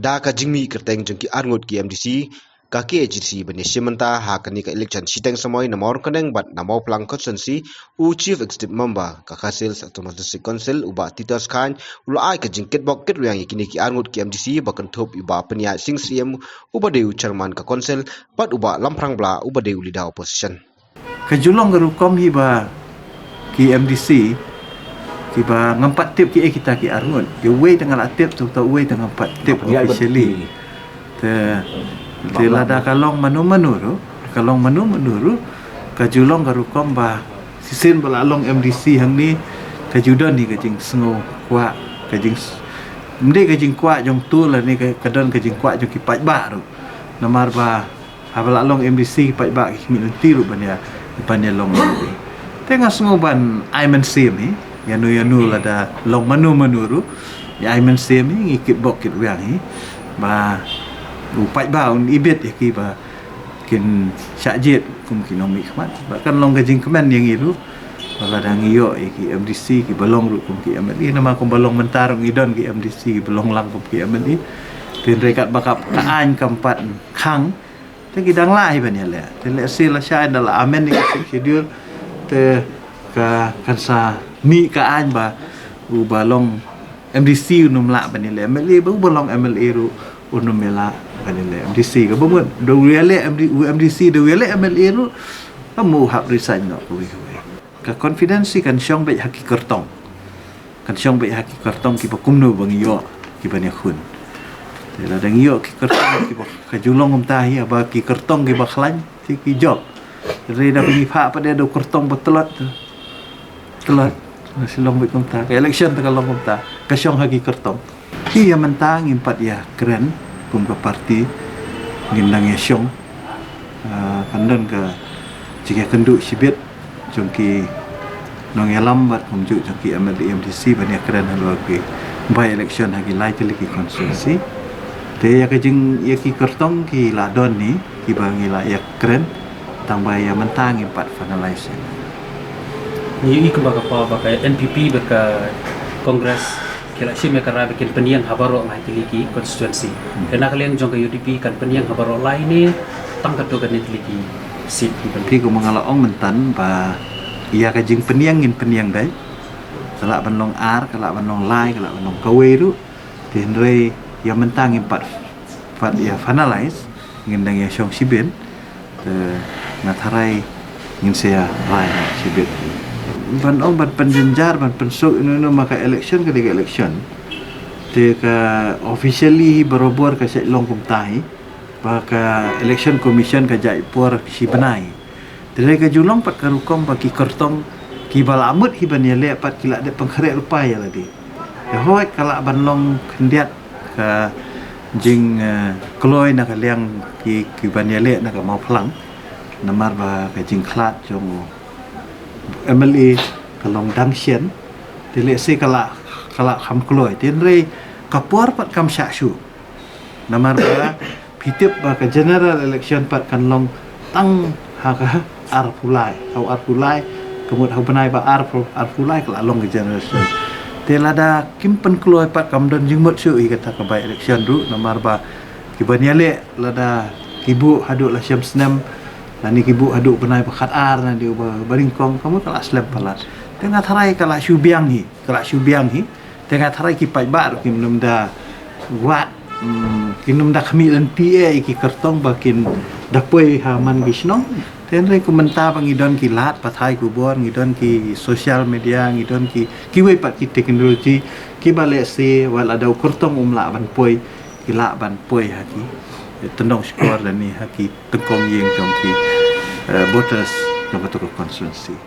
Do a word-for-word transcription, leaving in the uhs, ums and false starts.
Ïa ka jingmih kyrteng jong ki arngut ki MDC, ka KHADC ban ïashim bynta ha kane ka election shiteng samoi na Mawryngkneng bad na Mawphlang constituency, u Chief Executive Member ka Khasi Hills Autonomous District Council, u Bah Titus Chyne, u la ai ka jingkitbok kitrwiang ïa kine ki arngut ki MDC ba kynthup ïa u Bah Pynïaid Sing Syiem, uba dei u Chairman ka Council, bad u Bah Lamphrang Blah, uba dei u Leader Opposition. Ka ju long ka rukom hi ba ki MDC kiba ngam pat tip kiei kita ki arngut. Uwei te nga la tip, tang uwei te ngam pat tip officially. Te, te lada ka long mano mano ruh, ka long mano mano ruh, ka ju long ka rukom ba shisien ba la long MDC hangne, ka ju don hi ka jingsngewkwah, ka jing, ym dei ka jingkwah jong tu lane ka, ka don ka jingkwah jong ki paidbah ruh. Namar ba haba la long MDC ki paidbah ki khmih lynti ruh ban ïa, ban ïa long MLA. Te nga sngew ban ai mynsiem hi, ïano ïano lada long mano mano ruh, ïa ai mynsiem hi, ngi kitbok kitwiang hi ba u paidbah un ibit ïa ki ba kin shah jied kum ki nongmihkhmat. Ba kan long ka jingkmen ïa ngi ruh ba lada ngi ïoh ïa ki MDC kiba long ruh kum ki MLA, namar kumba long mynta ruh ngi don ki MDC kiba long lang kum ki MLA. Te hynrei katba ka aiñ kam pat khang, te ki dang lah hi ban ïaleh. Te lehse lashai ynda la amend ïa ka Sixth Schedule, te ka, kan sa mih ka aiñ ba uba long MDC un ym lah ban ïaleh MLA, ba uba long MLA ruh un ym lah ban ïaleh MDC. Kaba mut da u ïaleh MD, u MDC da u ïaleh MLA ruh, ka mut u hap resign noh kawei kawei. Ka confidence kan shong beit ha ki kyrtong. Kan shong beit ha ki kyrtong kiba kumno ba ngi ïoh kiban ïakhun. Te lada ngi ïoh ki kyrtong kiba, ka ju long kumta hi, haba ki kyrtong kiba khlaiñ te ki jop. Te lada ngi phah pat da u kyrtong ba tlot, tlot, ka shu long beit kumta. Ka election te ka long kumta, ka shong ha ki kyrtong. Te ïa mynta ngim pat ïakren kum ka party, ngin dang ïashong. Ah, kan don ka jingïakynduh shibit jong ki nongïalam bad kumjuh jong ki MLA MDC ban ïakren halor ki by election ha ki lai tylli ki constituency. Te ïa ka jing, ïa ki kyrtong ki la don hi kiba ngi la ïakren, tangba ïa mynta ngim pat finalize. Ngi ïohi kumba ka paw ba ka NPP bad ka Congress ki la shim ïa ka rai ba kin pynïeng ha baroh lai tylli ki constituency. Hmm. Te na ka liang jong ka UDP kan pynïeng ha baroh lai ne tang katto katne tylli ki seat ki pynïeng. Te kumba nga la ong mynta ba ïa ka jingpynïeng ngin pynïeng beit. Ka lah ban long ar, ka lah ban long lai, ka lah ban long kawei ruh. Te hynrei ïa mynta ngim pat, pat ïa finalize, ngin dang ïashong shibit. Te nga tharai ngin sa ïa rai shibit. Ban ong ban pynjynjar, ban pynsuk ino ino, ma ka election ka dei ka election. Te ka officially hi barabor ka shait long kumta hi, ba ka Election Commission ka jait por shi bnai. Te dei ka ju long pat ka rukom ba ki kyrtong kiba la mut hi ban ïaleh pat ki la dep pynkhreh lypa ïa lade. Te hooid ka lah ban long khyndiat ka jing, eh, kloi na ka liang ki, kiban ïaleh na ka Mawphlang. Namar ba ka jingkhlad jong u MLA ka long dang shen. Te lehse ka lah, ka lah kham kloi. Te hynrei ka por pat kam shah shuh. Namar ba phi tip ba ka general election pat kan long tang ha ka arphew lai, ha u arphew lai, ka mut ha u bnai ba arphew, arphew lai ka la long ka general election. Te lada kim pynkloi pat kam don jingmut shuh ïa kata ka by election ruh, namar ba kiban ïaleh lada ki buh haduh la shem snem, lane ki buh haduh bnai ba khatar, lane ba, ba nyngkong, ka mut ka la slem palat. Te nga tharai ka la shu biang hi, ka la shu biang hi. Te nga tharai ki paidbah ruh kim nym da wad, mm, kim nym da khmih lynti eh ïa ki kyrtong ba kin da poi ha man ki shnong. Te hynrei kumta ba ngi don ki lad pathai khubor, ngi don ki social media, ngi don ki, kiwei pat ki technology, kiba lehse wat la da u kyrtong um lah ban poi, ki lah ban poi ha ki tyndong shkor lane ha ki tyngkong ïing jong ki, eh, voters jong kato ka constituency.